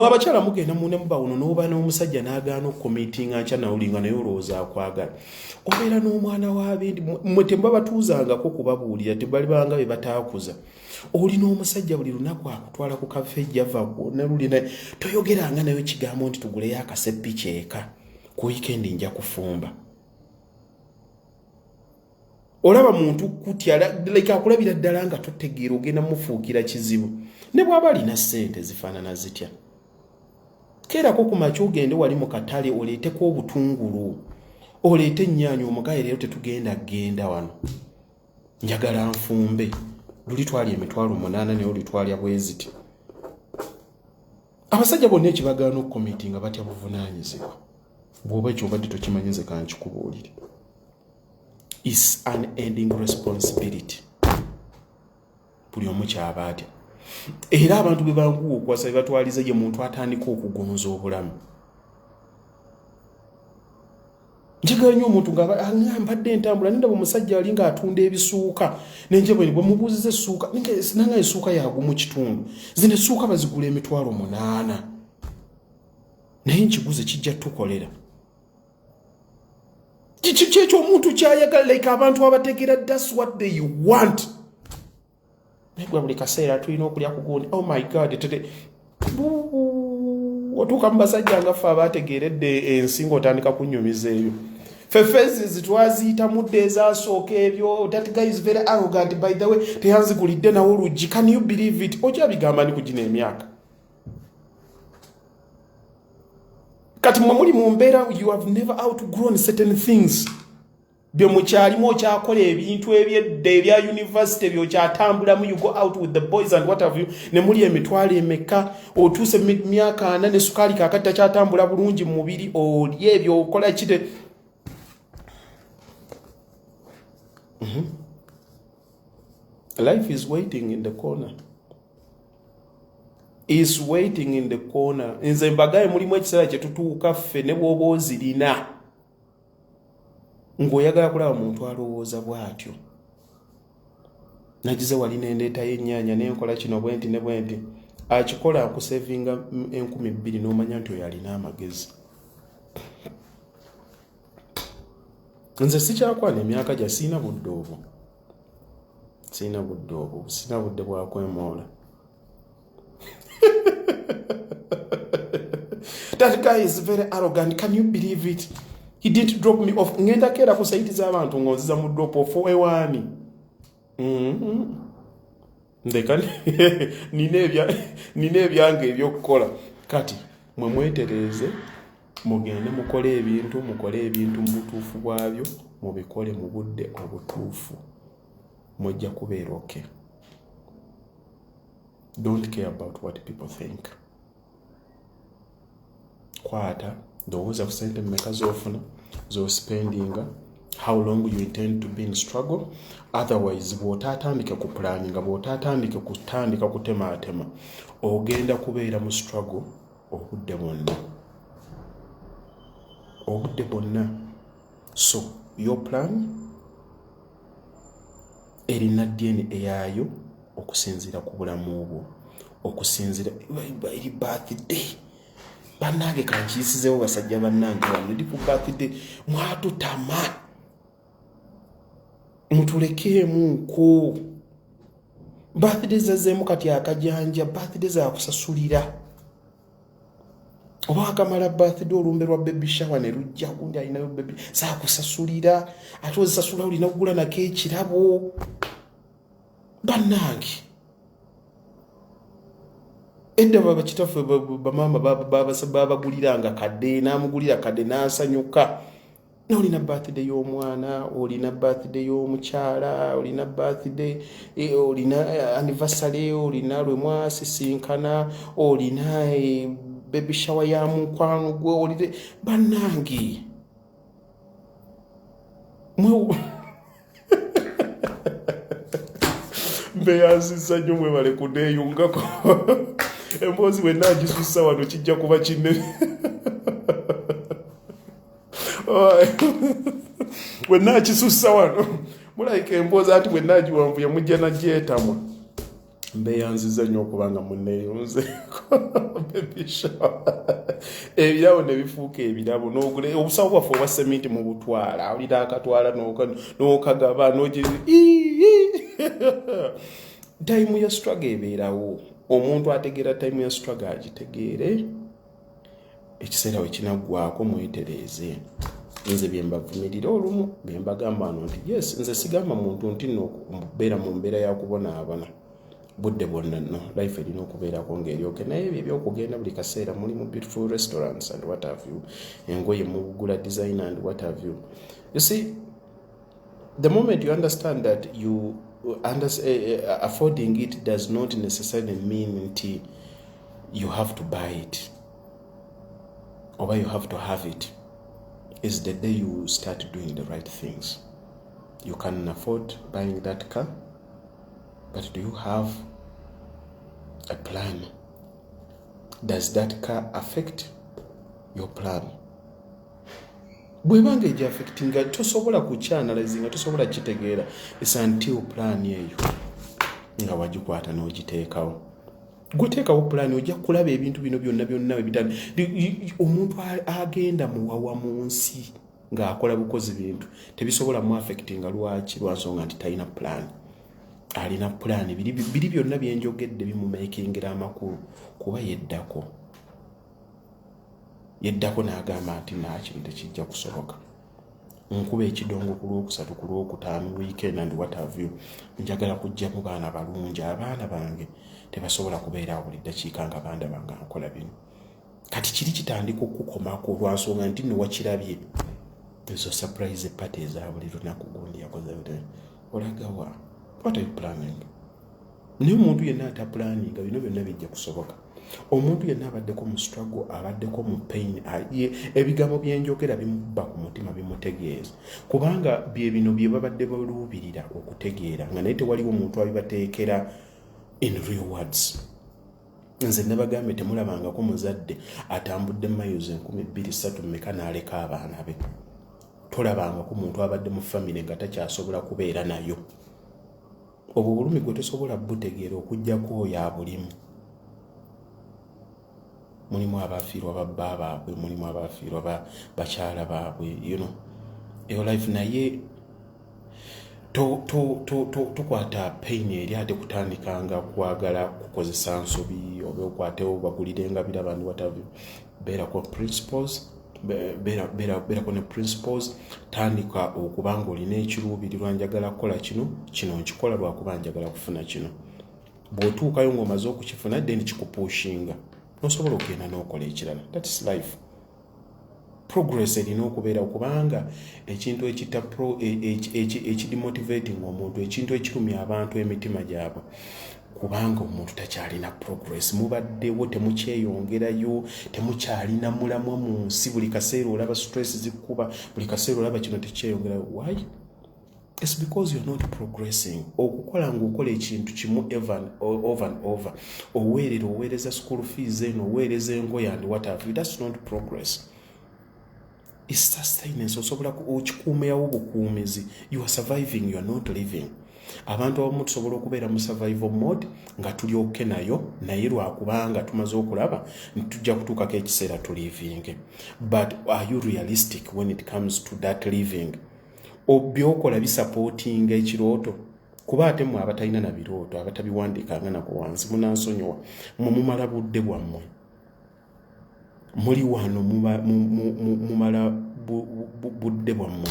Abakyala mugenda mune muba wuno n'oba n'omusajja n'agaana okukomitinga nkya nawulinga naye olowooza akwagala. Obeera n'omwana w'abendi mmwe tebabatuuzangako kubabuulira, tebalibanga be bataakuza. Oli n'omusajja buli lunaku akutwala ku kafe java naluli naye toyogeranga naye kigambo nti tuguleyo akasepiki eka ku wiikendi nja kufumba. Olaba muntu kutya like akulabira ddala nga totegeera ogenda mufuukira kizibu ne bw'aba alina ssente zifaanana zitya. Keerako ku makya ogende wali mu katale oleeteko obutungulu oleete ennyaanya omugaye leero tetugenda genda wano njagala nfumbe luli twali 800,000 naye olitwalya bweziti. Abasajja bonna ekibagaana okukomiti nga batya buvunaanyizibwa. Bw'oba ekyo obadde tokimanyi nze kankikubuulire. Is an ending responsibility. Buli omu kyaba atya. Era abantu be banguwa okuwasa be batwaliza ye muntu atandika okugonza obulamu. Njagala nnyo omuntu nga mbadde ntambula nendaba omusajja ali ng'atunda ebisuuka nenje bwe mubuuziza essuuka nanga essuuka yagumu kitundu zino essuuka bazigula 800,000 naye nkiguze kijja tukolera. Kiki kyekyo omuntu kyayagala like abantu abategeera that's what they want. Naye gwe buli kaseera tulina okulya ku gundi. Oh my God, tete otuuka mu basajja nga ffe abategeeredde ensi ng'otandika kunnyumiza ebyo. Ffe phases twaziyitamu dda ezasooka ebyo. That guy is very arrogant by the way, teyanzigulidde nawo oluggi. Can you believe it? Okyabigamba ni ku gino emyaka. Kati mwe muli mu mbeera you have never outgrown certain things. Bye mukyalimu okyakola ebintu ebyedda ebya university byokyatambulamu, you go out with the boys and what have you, ne muli emitwalo emeka, otuuse myaka ana ne sukaali kaakati takyatambula bulungi mu mubiri, oli ebyo okola kite. Life is waiting in the corner. Is waiting in the corner. Nze mbagaye mulimu ekiseera kye tutuuka ffe ne bw'oba ozirina ng'oyagala kulaba muntu alowooza bw'atyo. Nagize wali nendeetayo ennyaanya nenkola kino bwenti ne bwenti. Akikola akusevinga 2,000 n'omanya nti oyo alina amagezi. Nze sikyakwana emyaka gya siina budde obwo. Siina budde obwo, siina budde bwa kwemoola. That guy is very arrogant. Can you believe it? He didn't drop me off. Ngenda keera ku saiti z'abantu ng'onziza mu drop off ewaani. Ndeka nina ebyange ebyokukola. Kati mwe mwetereeze mugende mukole ebintu, mukole ebintu mu butuufu bwabyo, mubikole mu budde obutuufu. Mujja kubeera okay. Don't care about what people think. Kwata, ndowooza ku ssente mmeka z'ofuna, z'ospendinga, how long you intend to be in struggle. Otherwise, bw'otaatandike ku planninga, bw'otaatandike kutandika kutemaatema, ogenda kubeera mu struggle obudde bwonna. Obudde bwonna. So, your plan erina DNA yaayo okusinziira ku bulamu bwo, okusinziira eri birthday. Bannange kankiyisizeewo basajja bannange wano ndi ku birthday mwatutama mutulekeemuuko. Birthday zazzeemu kati akajanja, birthday zakusasulira. Oba akamala birthday olumbe lwa baby shower ne lujja gundi alinayo baby zakusasulira, ate ozisasula olina kugula nako ekirabo. Bannange edda baba kitaffe bamaama babaguliranga kadde, n'amugulira kadde n'asanyuka. Olina birthday y'omwana, olina birthday y'omukyala, olina birthday, olina anniversary, olina lwe mwasisinkana, olina baby shower ya mukwano gwe, olina bannange mbeyanzizza nnyo mwebale kuneeyungako. Emboozi bwe naagisussa wano kijja kuba kinene. Bwe naakisussa wano mulabika emboozi ati bwe naagiwanvuya mujja nagyetamwa. Mbeyanziza nnyo okubanga munneeyunzeeko. Baby shower, ebirabo ne bifuuka ebirabo, n'ogula obusawo bwaffe obwa seminti mu butwala, olina akatwala n'okagaba n'ogi. Time ya struggle ebeerawo. Omuntu ategeera time ya struggle agitegeere. Ekiseera we kinaggwako, mwetereeze. Nze bye mbavumirira olumu, bye mbagamba wano nti yes, nze sigamba muntu nti nno beera mu mbeera ya kubonaabona budde bwonna. No, life erina okubeerako ng'eryoke, naye ebyo ebyokugenda buli kaseera muli mu beautiful restaurants and what have you, engoye mugula designer and what have you. You see, the moment you understand that you affording it does not necessarily mean nti you have to buy it or you have to have it, is the day you start doing the right things. You can afford buying that car, but do you have a plan? Does that car affect your plan? Bwebanga egi affectinga, tosobola kukyanalyzinga, tosobola kitegeera. It's until plan eyo nga wagikwata n'ogiteekawo. Gweteekawo pulaani, ojja kulaba ebintu bino byonna byonna webitandi. Omuntu agenda muwawa mu nsi ng'akola bukozi, bintu tebisobola mu affectinga. Lwaki? Lwansonga nti talina pulaani. Alina pulaani, biri byonna byenjogedde bimumakingira amakulu, kuba yeddako, yeddako n'agamba nti nakino tekijja kusoboka. Nkuba ekidongo ku Lwokusatu, ku Lwokutaano, weekend and what have you. Njagala kugjamu baana balungi. Abaana bange tebasobola kubeerawo buli ddakiika nga bandaba nga nkola bino. Kati kiri kitandika okukomako olwansonga nti nno wakirabye ezo surprise party eza buli lunaku. Gundi yakoze, olagawa? What are you planning? Naye omuntu yenna ataplanninga, bino byonna bijja kusoboka. Omuntu yenna abaddeko mu struggle, abaddeko mu pain, ebigambo byenjogera bimukuba ku mutima, bimutegeeza, kubanga bye bino bye babadde baluubirira okutegeera, nga naye tewaliwo muntu abibateekera in real words. Nze nabagambye, temulabangako muzadde atambudde miles 2300 meka n'aleka abaana be. Tolabangako muntu abadde mu famire nga takyasobola kubeera nayo. Obwo bulumi gwe tosobola butegeera okugjako oyo abulimu. Mulimu abafiirwa babba baabwe, mulimu abafiirwa bakyala baabwe, eyo life. Naye tokwata pain eri ate kutandikanga kwagala kukozesa nsobi oba okwatewo bagulirenga biraba and what have you. Beerako principles, beerako ne principles. Tandika okuba nga olina ekiruubirirwa: njagala kukola kino, kino nkikola lwakuba njagala kufuna kino. Bw'otuukayo ng'omaze okukifuna, then kikupushinga nosobola okugenda n'okola ekirala. That is life. Progress erina okubeera, kubanga ekintu ekita ekidemotivating omuntu, ekintu ekirumya abantu emitima gyabwe, kubanga omuntu takyalina progress. Mubaddewo temukyeyongerayo, temukyalina mulamwa mu nsi. Buli kaseera olaba stress zikkuba, buli kaseera olaba kino tekyeyongerayo. Why? It's because you're not progressing. Okukola ng'okola ekintu kimu over and over, oweerera, oweereza school fees eno, oweereza engoye and what have you, that's not progress. It's sustenance. Osobola okikuumawo obukuumizi. You are surviving, you are not living. Abantu abamu tusobola okubeera mu survival mode nga tuli okay nayo, naye lwakubanga tumaze okulaba nti tujja kutuukako ekiseera tulivinge. But are you realistic when it comes to that living? Byokola bisupportinga ekirooto? Kuba ate mmwe abatalina na birooto, abatabiwandiikanga nako wansi, munansonyiwa, mwe mumala budde bwammwe. Muli wano mumala budde bwammwe.